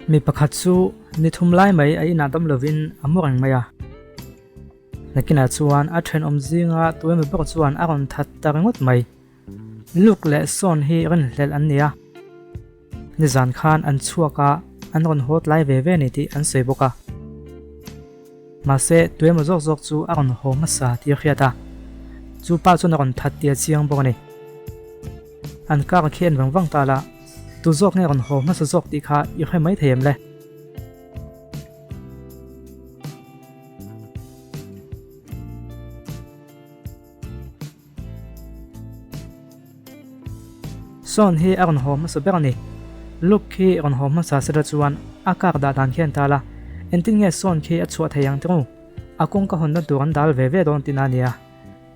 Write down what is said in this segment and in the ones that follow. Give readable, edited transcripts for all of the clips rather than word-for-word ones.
Mi pakhat chu ni thum lai mai a inah dam lovin a mu reng mai a. Nakinah chuan a thenawm zinga tuemaw bawk chuan a rawn that ta ringawt mai. Luke leh Sean hi rinhlelh an ni a. Nizan khan an chhuak a, an rawn haw tlai ve ve a ni tih an sawi bawk a. Mahse, tuemaw zawk zawk chu a rawn haw hmasa tih a hriat a, chu pa chuan a rawn that tih a chiang bawk a ni. An kar khi en vang vang ta la, tu zawk nge rawn haw hmasa zawk tih kha i hre mai thei em le? Sawn hi a rawn haw hmasa ber a ni. Luke khi rawn haw hmasa sela chuan a kar dah dan khian ta la, engtin nge sawn khi a chhuah thei ang tiraw? A kawngka hawnna tur an dal ve ve dawn tihna a nia.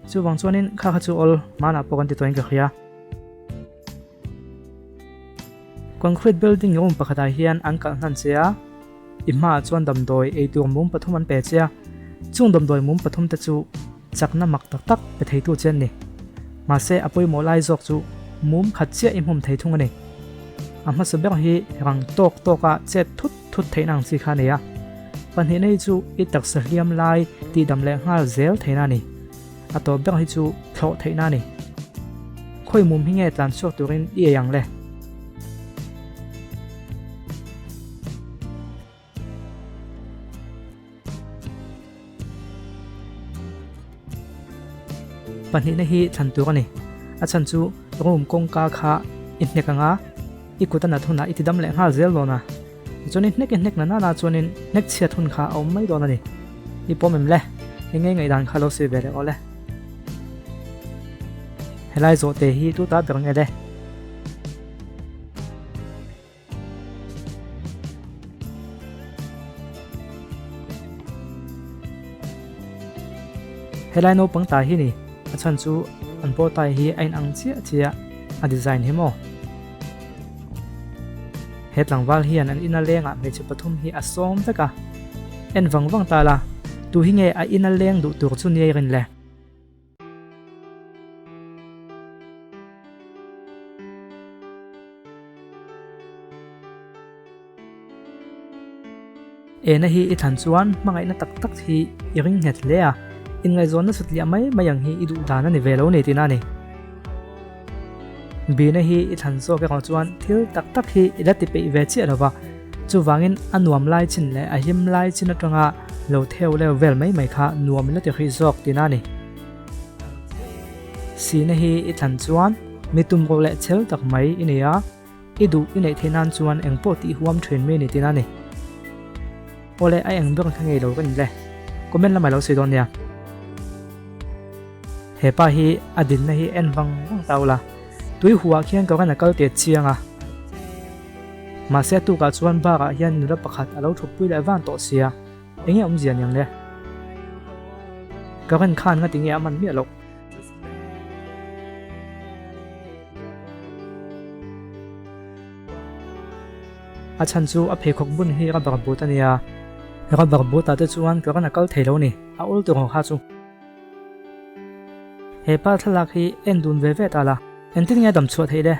Chuvang chuanin kha kha chu awl hmanah pawh kan ti tawhin ka hria. Concrete building room pakhatah hian an kalh hnan che a, i hmaah chuan damdawi eitur mum pathum an pe che a, chung damdawi mum pathum te chu chakna mak tak tak pe theitu che an ni. Mahse a pawimawh lai zawk chu mum khat chiah i hmum thei thung a ni. A hmasa ber hi rang tawk tawka chet thut thut theihna ang chi kha a nei a, pahnihna hi chu i taksa hliam lai tihdam leh nghal zel theihna a ni. A tawp ber hi chu thlawh theihna a ni. Khawi mum hi nge tlan chhuak turin i ei ang le? Pahnihna hi thlan tur a ni. A chhan chu room kawngka kha i hnek ang a, i kut a nat hunah i tidam leh nghal zel dawn a. Tichuan i hnek i hnek na nana chuanin hnek chhiat hun kha a awm mai dawn a ni. I pawm em le? I ngei ngaihdan kha lo sawi ve leh aw le. Helai zawhte hi tu ta ber nge le? Helai naupang ta hi ni, a chhan chu an bow tie hi a inang chiah chiah a design hi maw? He tlangval hian an ina lengah hmeichhe pathum hi a sawm vek a, en vang vang ta la, tu hi nge a ina leng duh tur chu nia i rin le? Ena hi i thlan chuan hmangaihna tak tak hi i ring nghet hle a, inngaihzawnna satliah mai mai ang hi i duh dan a ni ve lo ni tihna a ni. Bina hi i thlan zawk erawh chuan thil tak tak hi i la ti peih ve chiah lo va, chuvangin a nuam lai chin leh a hlim lai chin atanga lo theu leu vel mai mai kha nuam i la ti hrih zawk tihna a ni. Sina hi i thlan chuan mi tumruh leh chhel tak mai i ni a, i duh i neih theih nan chuan eng pawh tih huam thin mi a ni tihna a ni. Awle a eng ber kha ngei lo ka ni le, comment lamah i lo sawi dawn nia. He pa hi a dinna hi en vang vang ta ula, tui huah khian ka rawn a kal teh chiang a. Mahse a tukah chuan bar ah hian nula pakhat a lo thutpui leh van tawh sia, enge awmzia niang le? Ka rawn khan nga tinge a man miah loh. A chhan chu a pheikhawk bun hi rubber boot a nia, rubber boot ah te chuan ka rawn a kal thei lo ni, a awl tur ho kha chu. He pa thlalak hi en dun ve ve ta la, engtin nge dam chhuah theih le?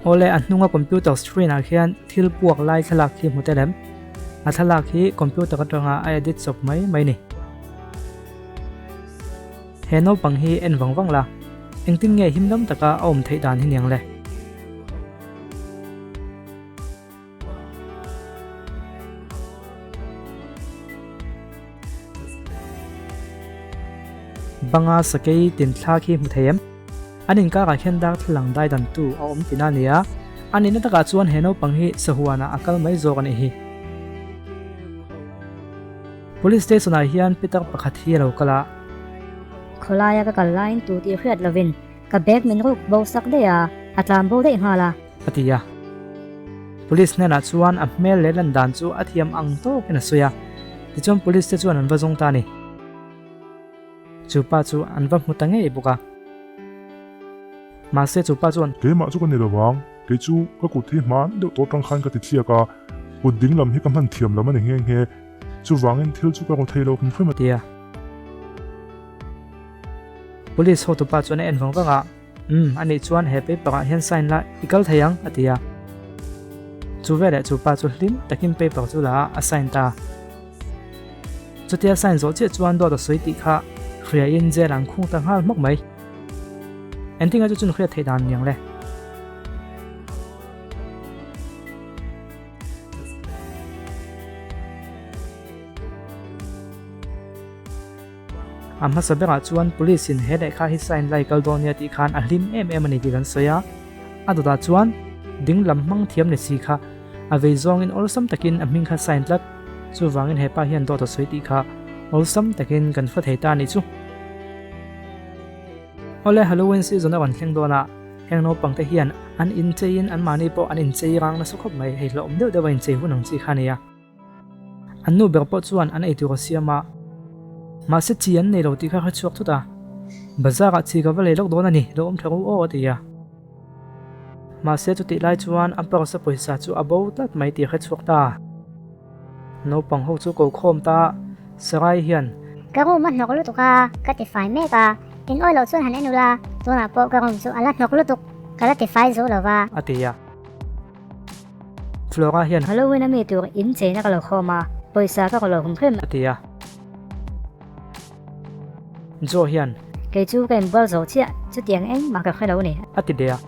Awle a hnunga computer screen ah khian thil puak lai thlalak hi hmu tel em? A thlalak hi computer atanga a edit chawp mai mai ni. He naupang hi en vang vang la, engtin nge him dam taka a awm theih dan hi niang le? Banga sakei tin thlak hi hmu thei em? An inkarah khian darthlalang dai dantu a awm tina a ni a, a nihna takah chuan he naupang hi sahuanah a kal mai zawk a nih hi. Police station ah hian pitar pakhat hi a lo kal a. Khawlaia ka kal laiin tu tih hriat lovin ka bag min ruk bo sak daih a, a tlan bo daih nghal a. A ti a. Police hnenah chuan a hmel leh lan dan chu a thiam ang tawkin a sawi a. Tichuan police te chuan an va zawng ta a ni. Chu pa chu an va hmu ta ngei bawk a. Mahse chu pa chuan. Keimah chu ka ni lo vang, kei chu ka kut hi hman deuh tawh tang khan ka ti thliak a, kut ding lam hi ka hman thiam lam a ni nghe nghe. Chuvangin thil chu ka raw thei lo hrim hrim a. Tia. Police hotupa chuan a en vang vang a, Umm, anih chuan he paper ah hian sign la i kal thei ang, a ti a. Chu veleh chu pa chu hlim takin paper chu la a, a sign ta. Chutia sign zawh chiah chuan dawt a sawi tih kha hriain jail an khung ta nghal hmawk mai. Engtinga chu chun hriat theih dan niang le? A hmasa berah chuan police in he lehkha hi sign lai kal dawn nia tih khan a hlim em em a ni tih kan sawi a. A dawtah chuan ding lam hmang thiam ni si kha a vei zawngin awlsam takin a hming kha sign tlat. Chuvangin hepa hian dawt a sawi tih kha awlsam takin kan hre thei ta a nih chu. Awle Halloween season a rawn thleng dawn a, heng naupang te hian an incheiin anmahni pawh an inchei rang nasa khawp mai, hei hlauhawm deuh deuh a inchei hun ang chi kha a ni a. An nu ber pawh chuan an eitur a siam a, mahse chi an nei lo tih kha a hre chhuak thut a, Bazar ah chi ka va lei lawk dawn a ni, lo awm tha ru aw a ti a. Mahse chutih lai chuan a purse a pawisa chu a bo tlat mai tih a hre chhuak ta. Naupang ho chu ko khawm ta, Sarai hian. Ka room a hnawk lutuk a, ka tifai mek a, in awi loh chuan han en ula, tunah pawh ka room chu a la hnawk lutuk, ka la tifai zo lo va. A ti a. Flora hian. Halloween a mi tur in cheina ka lo khawm a, pawisa ka lo hum hrim. A ti a. Joe hian. Kei chu ka inbual zo chiah, chutiang engmah ka hre lo ni. A ti leh a.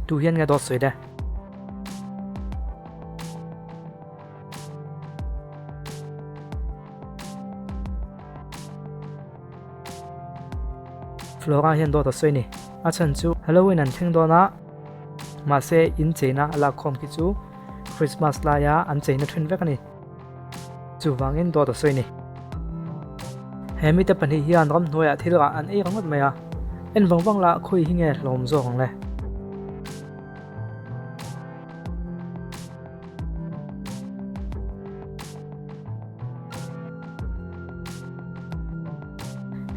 Tu hian nge dawt sawi le? Flora hian dawt a sawi ni. A chhan chu Halloween an thleng dawn a, mahse in cheina a lakkhawm khi chu Christmas laia an cheina then vek a ni. Chuvangin dawt a sawi ni. He mite pahnih hian ramhnuaiah thil rah an ei ringawt mai a, en vang vang lah khawi hi nge hlawm zawk ang le.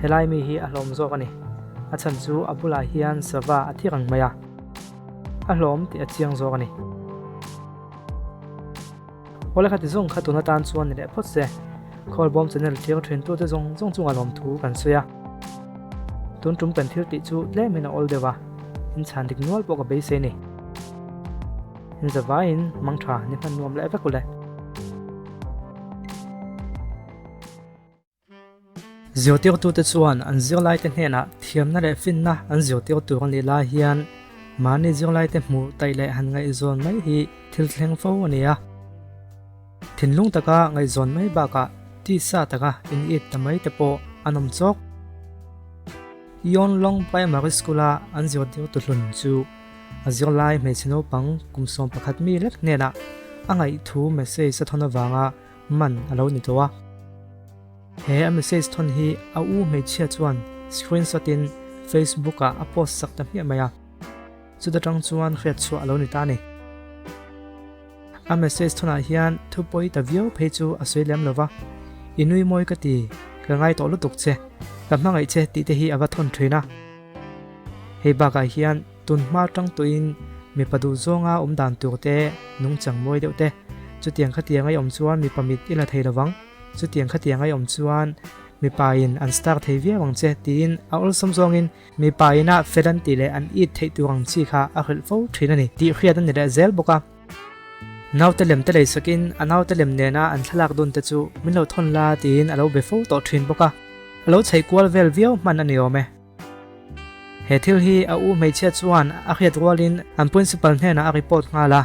Helai mi hi a hlawm zawk a ni. A chhan chu a bulah hian sava a thi reng mai a, a hlawm tih a chiang zawk a ni. Awle khati zawng kha tun atan chuan ni leh phawt se, Khawlbawm channel thlir thin tute zawng zawng chunga lawmthu kan sawi a. Tun tum kan thil tih chu tlemin a awl deuh a, inchhan dik nual pawh ka beisei a ni. Inzavaiin mangtha ni hman nuam leh vek u le. Zirtirtute chuan an zirlaite hnenah thiamna leh finna an zirtir tur a nih lai hian mahni zirlaite hmuh taih leh han ngaihzawn mai hi thil thleng fo a ni a. Thinlung taka ngaihzawn mai bakah tisa taka in it ta mai te pawh an awm chawk. Yonlong Primary School-a an zirtirtu hlun chu A zirlai hmeichhe naupang kum 11 mi lek hnenah a ngaihthu message a thawn avanga man a lo ni tawh a. He a message thawn hi a u hmeichhia chuan screenshot in Facebook ah a post sak ta hmiah mai a, chuta tang chuan hriatchhuah a lo ni ta a ni. A message thawnah hian thu pawi ta viau phei chu a sawi lem lo va, I nui mawi ka ti, ka ngai tawh lutuk che, ka hmangaih che tih te hi a va thawn thin a. Hei bakah hian tun hma tang tuin mipa duh zawnga awm dan tur te, nungchang mawi deuh te, chutiang khatiang ai awm chuan mipa mit i la thei lovang, chutiang khatiang ai awm chuan mipa in an star thei viau ang che tiin a awlsam zawngin mipa ina fel an tih leh an it theih tur ang chi kha a hrilh fo thin a ni tih hriat a ni leh zel bawk a. Naute lem te lei sakin a naute lem nena an thlalak dun te chu min lo thawn la tiin a lo be fo tawh thin bawk a, a lo chheih kual vel viau hman a ni awm e. He thil hi a u hmeichhia chuan a hriat rualin an principal hnenah a report nghal a.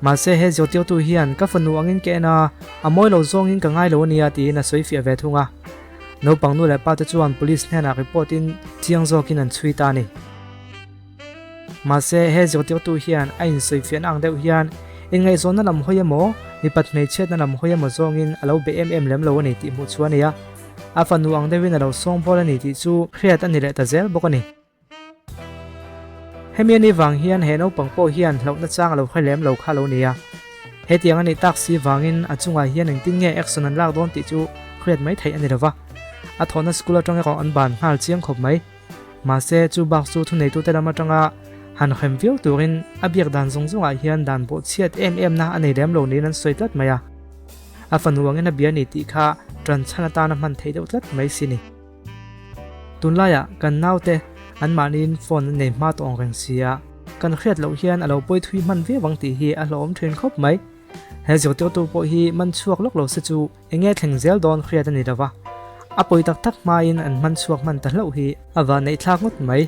Mahse he zirtirtu hian ka fanu angin ka en a, a mawi lo zawngin ka ngai lo ania tiin a sawi fiah ve thung a. Naupang nu leh pa te chuan police hnenah report in chiang zawkin an chhui ta a ni. Mahse he zirtirtu hian a insawifiahna ang deuh hian inngaihzawnna lam hawi emaw, mipat hmeichhiatna lam hawi emaw zawngin a lo be em em lem lo a ni tih hmuh chu a ni a. A fanu ang deuhin a lo sawngbawl a ni tih chu hriat a ni leh ta zel bawk a ni. Hemi a nih vang hian he naupang pawh hian hlauhna chang a lo hre lem lo kha lo ni a. Hetiang a nih tak si vangin a chungah hian engtin nge action an lak dawn tih chu hriat mai theih a ni lo va. A thawhna school atang erawh an ban nghal chiang khawp mai. Mahse, chu bak chu thuneitute lam atanga han hrem viau turin a biak dan zawng zawngah hian dan bawh chhiat em em na a nei lem lo niin an sawi tlat mai a. A fanu angin a bia ni tih kha ṭan chhan atana hman theih deuh tlat mai si ni. Tunlaiah kan naute anmahniin phone an nei hma tawh ang reng sia, kan hriat loh hian a lo pawi thui hman viau ang tih hi a hlauhawm thin khawp mai. He zirtirtu pawh hi man chhuak lawk lo se chu eng nge thleng zel dawn hriat a ni lo va, a pawi tak tak hmain an hman chhuak hman ta hlauh hi a vanneihthlak ngawt mai.